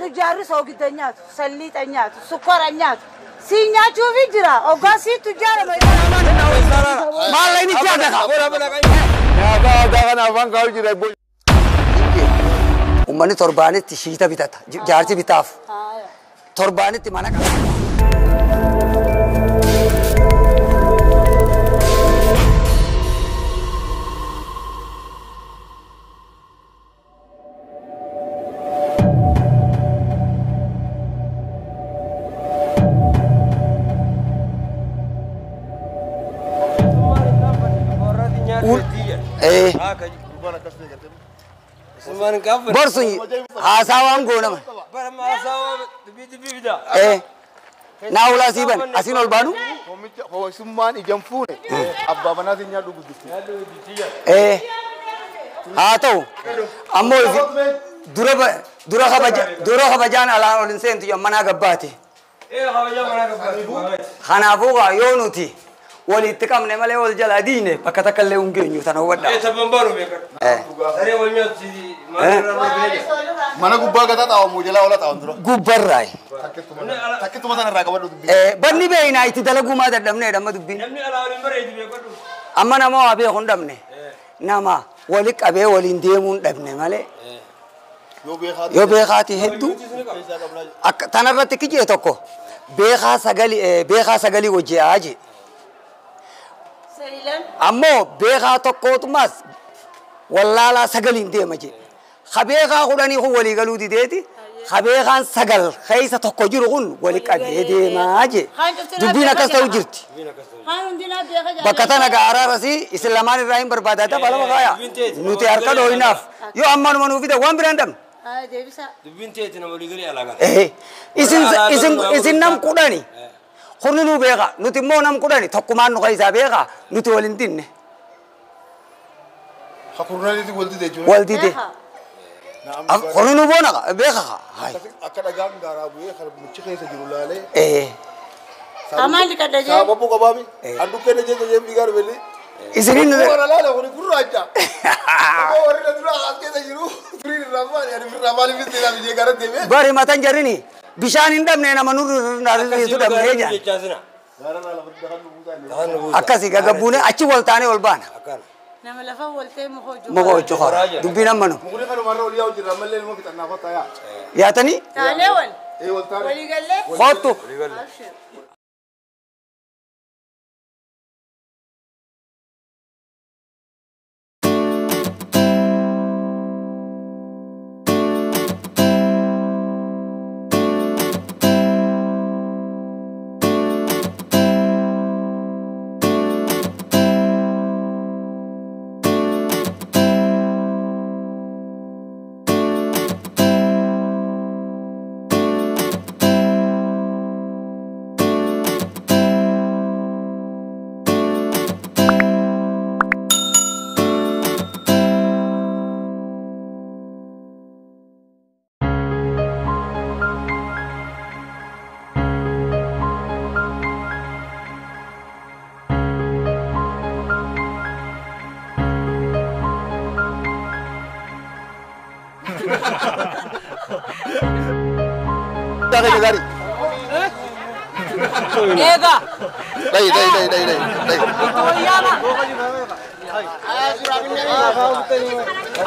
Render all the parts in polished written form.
Tujjaarri soogidda nyaatu, salliixa nyaatu, sukkara nyaatu. Si nyaachuufi jira. Oggaa si tujjaara. Maal inni jaadaka? Nyaata aadaa kana afaan kaa'u jira. Uummanni torbaanitti shiita bitata. Jaarsi bitaaf. Torbaanitti mana qaba. Borsun haasawaan goonama. Naa ulaa sii bane asiin ol baanu. Hoosummaan ijaan fuune abbaa manaatiin nyaadhu guddifti. Haa ta'u ammoo dura kabajaan alaan ol hin seentu manaa gabbaate. Kanaafuu yoo nuti walitti qabne malee wal jalaa diine bakka takka illee hin geenyu tana hubadhaa. Mana gubbaa gataa xaawamu jalaa ola xaawan dura. Gubbarraayi. Takkittuma sana irraa qabadhu dubbii. Banni beeynaa itti dalaguumaa dadhabneedha amma dubbiin. Amma nama waa beeku hin dhabne. Nama wali qabee waliin deemuu hin dhabne malee. Yoo beekaati hedduu. Tanarratti kijee tokko beekaa sagalii hojii jee. Ammoo beekaa tokkootumas wallaalaa sagaliin deema jee. Ha beekaa kudhanii kun walii galuu dideeti. Ha beekaan sagal keessa tokko jiru kun wali qabee deemaa jee. Dubbiin akkas ta'u jirti. Bakka tana gaaraarasi isin lamaan irraa hin barbaadaa tapha lama kaaya. Nuti harka dhooyinaaf yoo ammanuma nuu fida waan biraan dhabne. Isin nam kudhani. Kurni nu beeka nuti immoo nam kudhani tokkumaan nu keessaa beeka nuti wal hin dinne. Kurnaniiti wal dide jechuudha. Wal dide. Kurni nu boona beeka. Akka dhagaan gaaraa bu'ee kan muchi keessa jiru laalee. Amaan dhiqadha jee. Sababu qabaami. Handhuqqee na jecha jee fiigaa dhufee. Isiniin. Warra laala kuni gurraacha. Warri na dura as keessa jiru turiin irraa maali ani irraa maaliif itti jee gara deemee. Bari matan jarrini. Bishaan hin dhabne nama nurra dhabnee jaan. Akkasii gagabbuune achi wal taanee ol baana. Nama lafa waltee muka hojii. Muka hojii hora. Dubbiin amma nu. Mukni kanumarra ol yaa'u jirra ammallee ilmoo fixannaa kottaa yaa. Yaatanii? Taanee wal. Wal taane. Walii gallee. Kottu. Gari. Ega. Dai dai dai dai dai.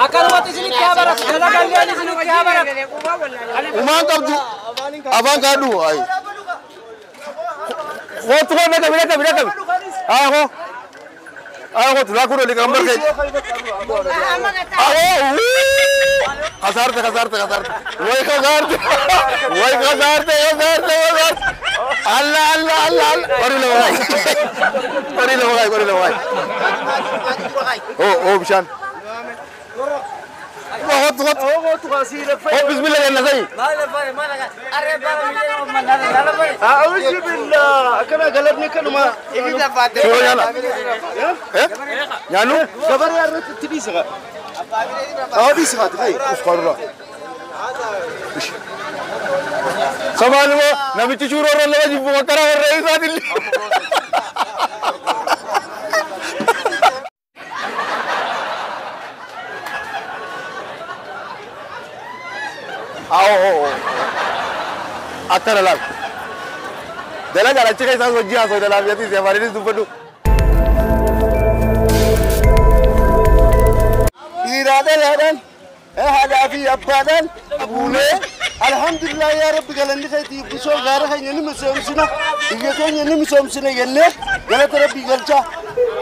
Akkanumatti isinitti haa baratu. Dalagalleen isinitti haa baratu. Umaan qabdu. Afaan kaadhu. Ayi. Kootu koo dhaqabi dhaqabi dhaqabi. Haa koo. Haa kootu laa kun olii kan barkee. Haa خسرت خسرت خسرت وي خسرت وي خسرت خسرت خسرت الله الله الله الله وري له وراي وري له وراي وري له وراي او او بشان غط غط او بسم الله يا نزي اعوذ بالله كما قلبني كلمه شو يلا يا قبر يا رت تبيسغ هذه صغات هاي افقرا سمالو نمچ شورو رلوا جيبو وكرا ورئيس عادل Awo akkana laal. Dalagaa achi keessaa hojii haasoo dalaafiyatii si afaaninis dubbadhu. Dhiiraa dhalaadhaan haadhaa fi abbaadhaan buunee alhamdulillah yaa rabbi galanni keetii bisoo gaara keenya ni misoomsina biyya keenya ni misoomsina jennee galata rabbii galchaa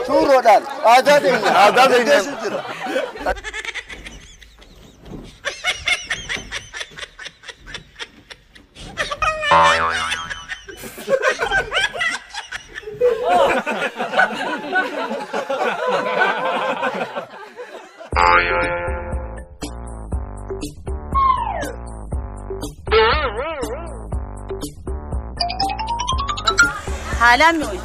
suuroodhaan aadaa teenya Aadaa teenya. geggeessu jira. Haalaan mi'ooti.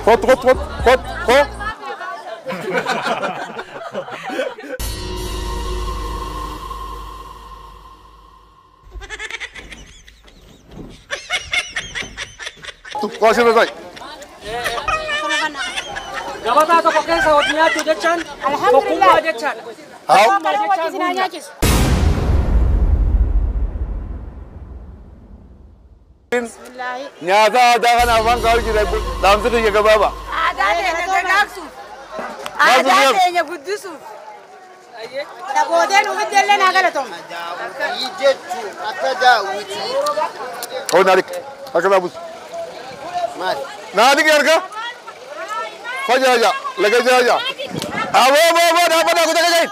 Kottu kottu kottu kottu koo. Koo asirra ta'i. Gabataa tokko keessa hojii nyaachuu jechaan tokkummaa jechaadha. Haa. Tokkummaa jechaan humna. Nyaata aadaa kana afaan kaa'u jira dhaamsa kiyya gabaabaa. Aadaa teenya dagaagsuuf. Aadaa teenya guddisuuf. Dhagoodeen uffitteellee naa galatooma. Jechuun akka daawwitii Hoo naadik harka dhaabus. maali? Naadik harka. Fajaaja laga jaaja. Aboo aboo aboo dhaabbata kutaa kajaa'in.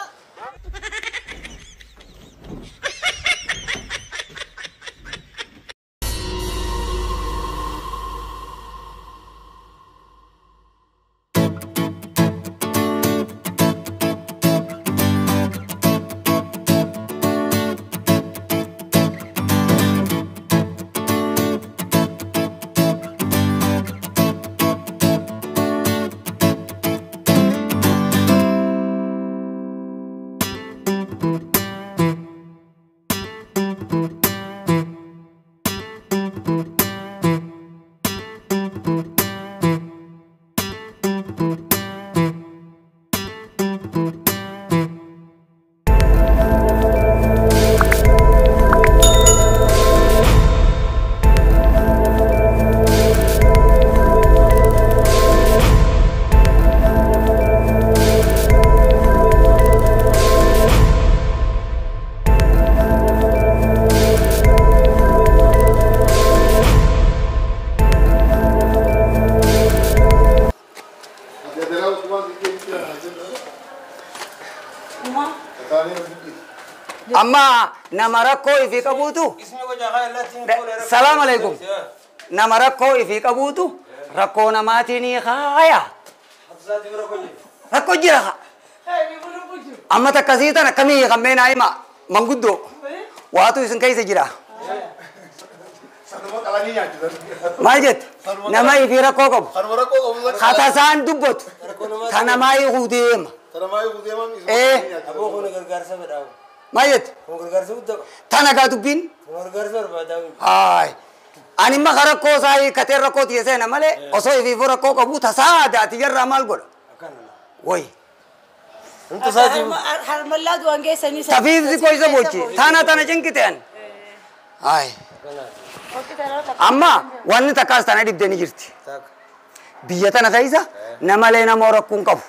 Amma nama rakkoo ifii qabuutu salaam alaikum. Nama rakkoo ifii qabuutu rakkoo namaatiin haaya. Rakkoo jira haa. Amma takkasii tan akkamii hiikamee naa hima manguddoo waatu isin keessa jira. Maal jette nama ifii rakkoo qabu katasaan dubbatu ta namaa hiikuu deema. Maal jette tana gaa dubbiin. Haay. Ani imma rakkoo isaa hiikkatee rakkoo tiyya seena malee osoo ifiifuu rakkoo qabu tasaa aadaati jarraa maal godha? Wayi. Harmallaa du'an geessanii. Tafiifsi koo isa bochi. Tana tana cinqite ani. Haay. Amma wanni takkaas tana dhibdee ni jirti. Biyya tana keessa namalee nama rakkoo hin qabu.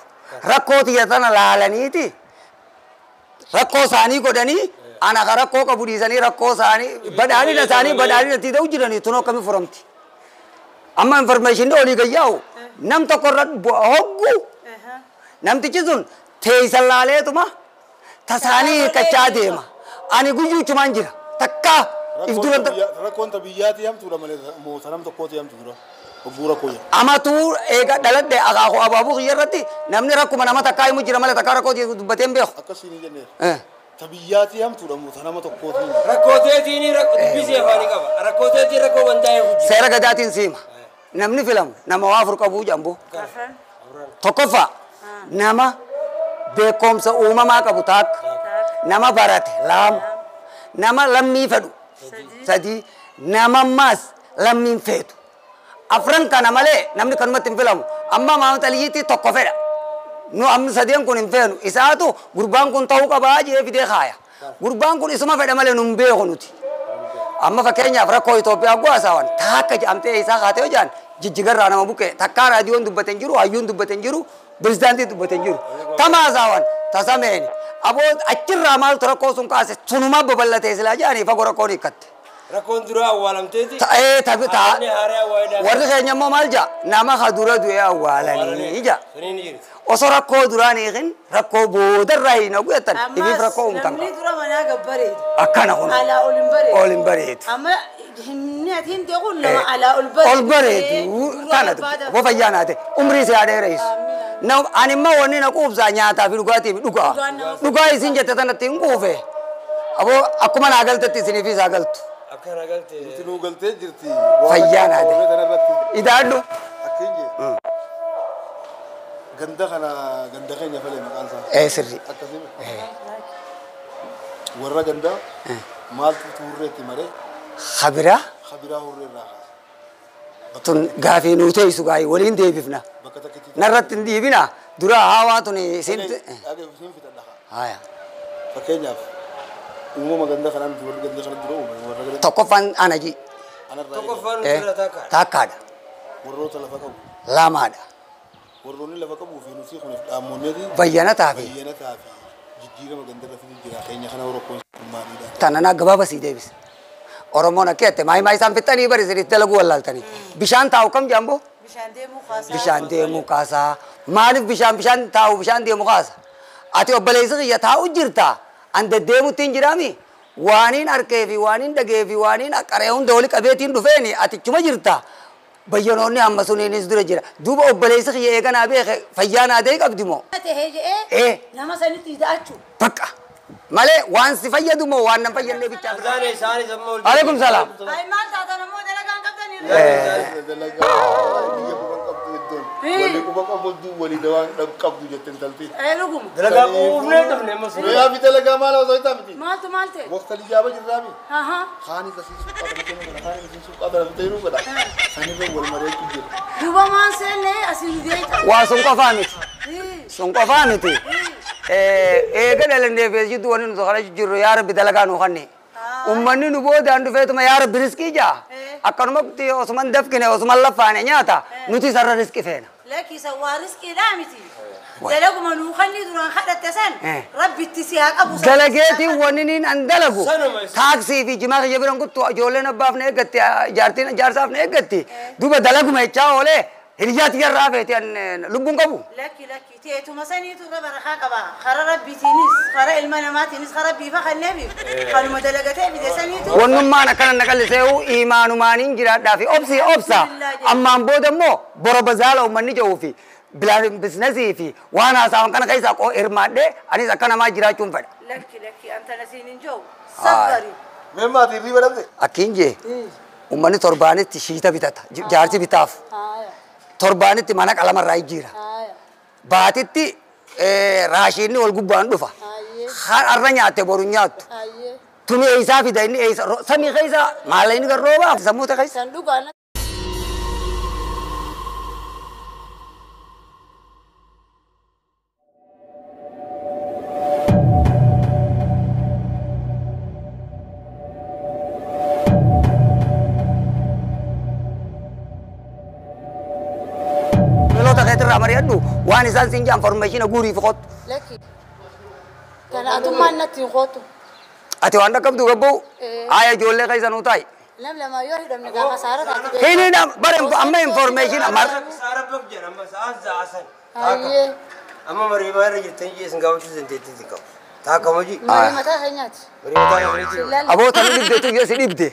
Rakkoo tiyya tana laalaniiti. Rakkoo isaanii godhanii ana ka rakkoo qabu dhiisanii rakkoo isaanii badhaadhina isaanii badhaadhina itti ta'u jiranii tunoo akkamii furamti. Amma information olii gayyaa'u nam tokko irra hoggu namtichi sun teessan laaleetuma tasaanii hiikkachaa deema. Ani guyyuuchumaan jira takka if dura Rakkoon ta biyyaati hamtuudha malee moota nam tokkooti hamtu dura. Obbuu rakkoo jira. Amatuu eega dhaladhe akaakuu abaabuu kiyya irratti namni rakkuma nama takkaa himu jira malee takkaa rakkoo dubbatee hin beeku. Akkasii ni jenneera. Ta biyyaati hamtuudha moota nama tokkooti. Rakkooteetiin dubbisee afaanii qaba. Rakkooteetiin rakkoo wantaa'ee hojii. Seera gadaatiin siima. Namni filamu nama waa afur qabuu jambu. Tokkoffaa nama beekumsa uumamaa qabu takka. Nama barate lama. Nama lammii fedhu sadii. Nama ammaas lammiin feetu. Afran kana malee namni kanumatti hin filamu. Amma Maamud Aliyyiitti tokko fedha. Nu amma sadeen kun hin feenu. Isaatu gurbaan kun ta'uu qabaa jee fidee kaaya. Gurbaan kun isuma fedha malee nun beeku nuti. Amma fakkeenyaaf rakkoo Itoophiyaa guwaasawan taakka jedhamtee isaa kaatee hojaan jijjigarraa nama buqqee takkaa raadiyoon dubbate hin jiru, hayyuun dubbate hin jiru, pirezidaantiin dubbate hin jiru. Tamaasawan tasameeni. Aboo achirraa maaltu rakkoo sun kaase sunuma babal'atee silaa jedhanii fagoo rakkoon hiikkatte. Rakkoon dura awwaalamteeti. Ta'ee tabi ta'a. Inni haaraa waayee Warri keenya immoo maal ja'a? Nama ka dura du'e awwaalanii ja'a. Suniin ni jirti. Osoo rakkoo duraan hiikin rakkoo boodarraa hin hagu jettan ibiif rakkoo uumtan. Namni dura manaa gabbareedu. Akkana kun Alaa ol hin bareedu. ol hin bareedu. Amma himni ati hin deequ nama alaa ol bareedu. Ol bareedu kana dubbi fayyaa naate umrii si haa dheeressu. Ani immoo wanni na quubsaa nyaataa fi dhugaatii fi dhugaa. Dhugaa isin jette tanatti hin quufe. Aboo akkuma naa galtetti isiniifis haa galtu. Akkana galte. Nuti nuu galtee jirti. Fayyaa naate. Idaadhu. Akkin jee. Ganda kana ganda keenya falee maqaan isaa. Ee sirri. Akkasii. Warra gandaa maaltu hurreetti maree Khabiraa kabiraa hurree irraa kaasa. tun gaafii nuu teessu gaa'ii waliin deebifna. Bakka takkitti. Narratti hin dhiibina dura haawaa tun isin. Dhagee isin fixadha. Haaya. Fakkeenyaaf uumama ganda kanaa nuti warri ganda kana dura uumame warra ganda Tokkoffaan ana ji. anarraa Tokkoffaan Eh, dura takka. Takkaadha. warroota lafa qabu. Lamaadha. Warroonni lafa qabuu fi nuti kunis dhaammonneeti Bayyanataa fi bayyanataa fi jijjiirama gandarra fiduu jira keenya kana rakkoon maaliidha. tananaa gabaaba sii deebisa. Oromoon akka jette maayimaa isaan fixanii bari isinitti dalaguu wallaaltanii. Bishaan taa'u kam jaamboo? Bishaan deemuu kaasaa. Bishaan deemuu kaasaa. Maaliif bishaan bishaan taa'u bishaan deemu kaasa? Ati obboleessi kiyya taa'u jirta. An deddeemutti hin jiraami. Waaniin harkee fi waaniin dhagee fi waaniin qaree hunda wali qabeetiin dhufeeni atichuma jirta. Bayyanoonni amma suniinis dura jira. Duuba obboleessi kiyya eeganaa beeke fayyaa naa ta'e qabdi moo? Tahee jedhee Eh. nama sanitti hidhachuu. Bakka. Malee waan si fayyadu moo waan nan fayyadne bichaa. Isaan isaanis amma ol. Alaikum salaam. Ay maal taatan ammoo dalagaan qabdanii. Dalagaa biyya quban qabdu iddoon walii quban qabdu walii dawaan qabdu jette intalti. Ee dhuguma. Dalagaa quufnee dhufne amma sun. Yaa fi dalagaa maal osoo hin taane. Maaltu maal ta'e? Waqta ijaaba jirraami. Ahaa. Kaanis asii suuqaa kana kennu kana kaanis asii suuqaa kana bitee nuu godha. Sanirra wal mareetu jira. Duuba maan seenne asiin deeta. Waa sun qofaa miti. Sun qofaa miti. Eega dhalannee fi jidduu wanni nuti kana jirru yaa Rabbi dalagaa nuu kanne. Uummanni nu boodaan dhufeetuma yaa Rabbi riskii jaa. Akkanumatti osuman dafkine osuman laffaane nyaata nuti isarra riskii feena. Lakkisa waa riskiidhaa miti. Dalaguma nuu kanni duraan kadhatte san rabbitti si haa qabu. Dalageetiin wanni niin an dalagu Sanuma isa. taaksii fi jimaa kiyya biran kuttu ijoolleen abbaaf na eeggatti jaartiin jaarsaaf na eeggatti duuba dalaguma jechaa oolee hiriyyaatti jarraa feeti an lubbuun qabu. Lakki lakki teetuma saniitu irra barakaa qaba. Kara rabbiitiinis kara ilma namaatiinis kara biifa kanneefiif kanuma dalagatee fide saniitu. Wannummaan akkana na qallisee'u imaanumaaniin jiraadhaa fi obsi obsa ammaan booda immoo boro bazaala uummanni jedhuu fi bilaan bizinasii fi waan haasa'an kana keessaa qoo hirmaadhee anis akka namaa jiraachuun fedha. Lakki lakki antana siin hin jiru. Sabbari. Mee maatii hirriba dhabde? Akkiin jee uummanni torbaanitti shiita bitata jaarsi bitaaf Haaya torbaanitti mana qalamarraa jijjiira haaya. baatitti raashiinni wal gubbaan dhufa har'a nyaatte boru nyaattu Hayyee. tuni eeysaa fida inni eeysa samii keessa maalla inni garroobaa sammuu ta'e keessa. San dhugaan. Loloota keetirraa mari'adhu waan isaan siin jaan formeeshina guurii fi qottu. Lakki. Kana atummaan natti hin qootu. Ati waan dhaqqabdu gabbuu haaya ijoollee keessa nuu taa'i. Nam lama yoo hidhamne gaafa saara taate. Hini bare amma informeeshina mar Saara bak jedhan amma sa'aan sa'a san. Hayyee. Amma marii maarra jirtan jee isin gaafachuu dandeettii qabu. Taakka hojii. Marii mataa keenyaati. Marii mataa keenyaati. aboota nu dhibdeetu yoo si dhibde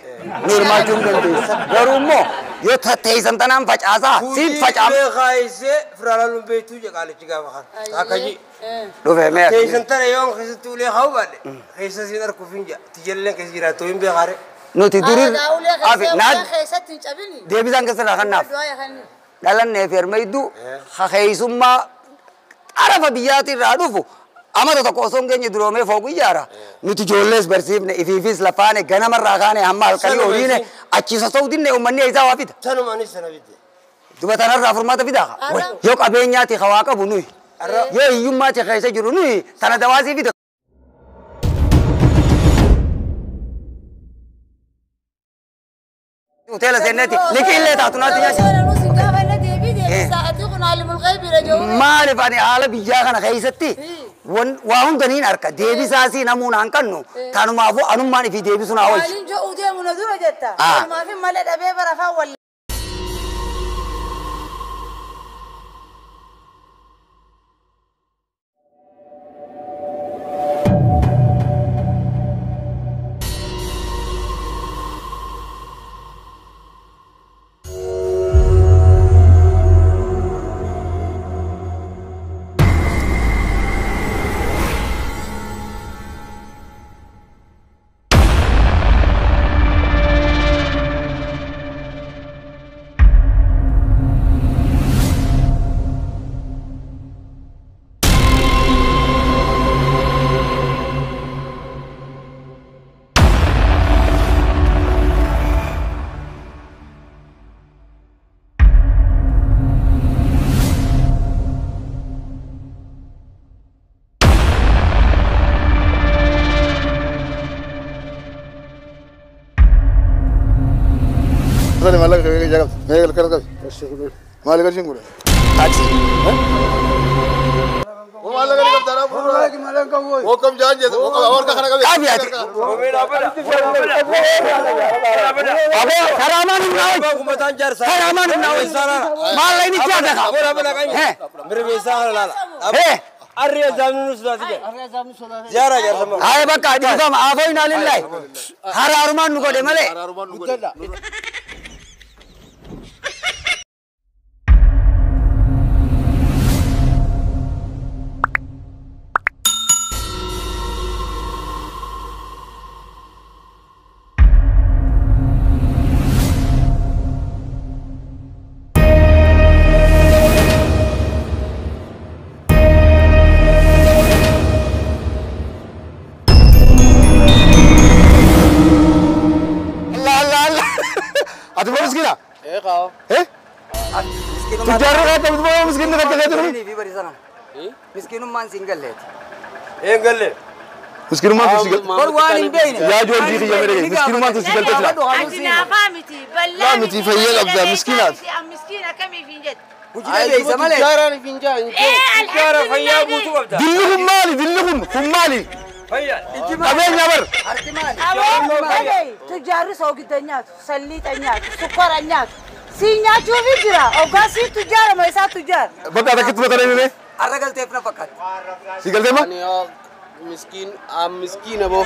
nu hirmaachuu hin dandeessu. Garuu immoo yoo teessan tanaan facaasaa siif facaaf Beekaa isee firaalaaluun beektuu jedha qaalichi gaafa kana. Taakka ji. dhufe mee Teessan tana yoon keessatti ulee haa baadhe keessa siin arguuf hin jaa tijalleen keessa jiraattu hin beekaare. Nuti durir afi naad keessatti hin cabini. deebisaan keessarraa kannaaf Du'aa yakanni. dhalannee fi hermeedduu hakeessummaa xarafa biyyaatirraa dhufu amata tokko osoo hin geenye duroomee fooqu ijaara. Nuti ijoollees barsiifne ifiifis lafaane ganamarraa kaane hamma halkanii horiine achi sosoo dinne uummanni isaa waa fida. Sanuma anis sana fidde. Duba tanarraa furmaata fidaa. Yoo qabeenyaati hawaa qabu nuyi. Yoo hiyyummaa keessa jiru nuyi tana dawaasii fida. Hoteela seenneeti liqii illee taatu naatti nyaasi. Maaliif ani haala biyyaa kana keessatti waa hunda niin harka deebisaasii namuun hanqannu tanumaafuu anummaan ifii deebisu naa wayyu. Maaliin jo'uu deemu na dura jetta. Maaliif malee dhabee barafaa wal. Maal garshiin kun? Taaksii. Maal garshiin qabdaa? Wokkam jaan jedhu warqa kana qabe. Qabi ati. Aboo karaamaan hin naawwi. Karaamaan hin naawwi. Maal inni jaada ka? Haye bakka dhiifama afoo hin alillahi. Haraarumaan nu godhe malee. Miskinummaan singalleeti. Eengalle. Miskinummaan tun sigalte. Bar waan hin beekne. Yaa joorjii kiyya mere miskinummaan tun sigalte jira. Ati naafaa miti bal'aa miti fayyaa qabda miskinaat. Miskiina akkamiif hin jettu. Hojii beeysa malee. Jaaraan hin jaan. Jaara fayyaa guutuu qabda. Dilli kun maali? Dilli kun kun maali? Fayyaa. Qabeenya bar. Harki maali? Aboo tujjaarri soogidda nyaatu, salliixa nyaatu, sukkara nyaatu. Si nyaachuufi jira. Ogaa si tujjaara moo isaa tujjaara? Bakka takkitti mataa deemee. Har'a galteef na fakkaata. Si galtee ma? Miskiin miskiina boo.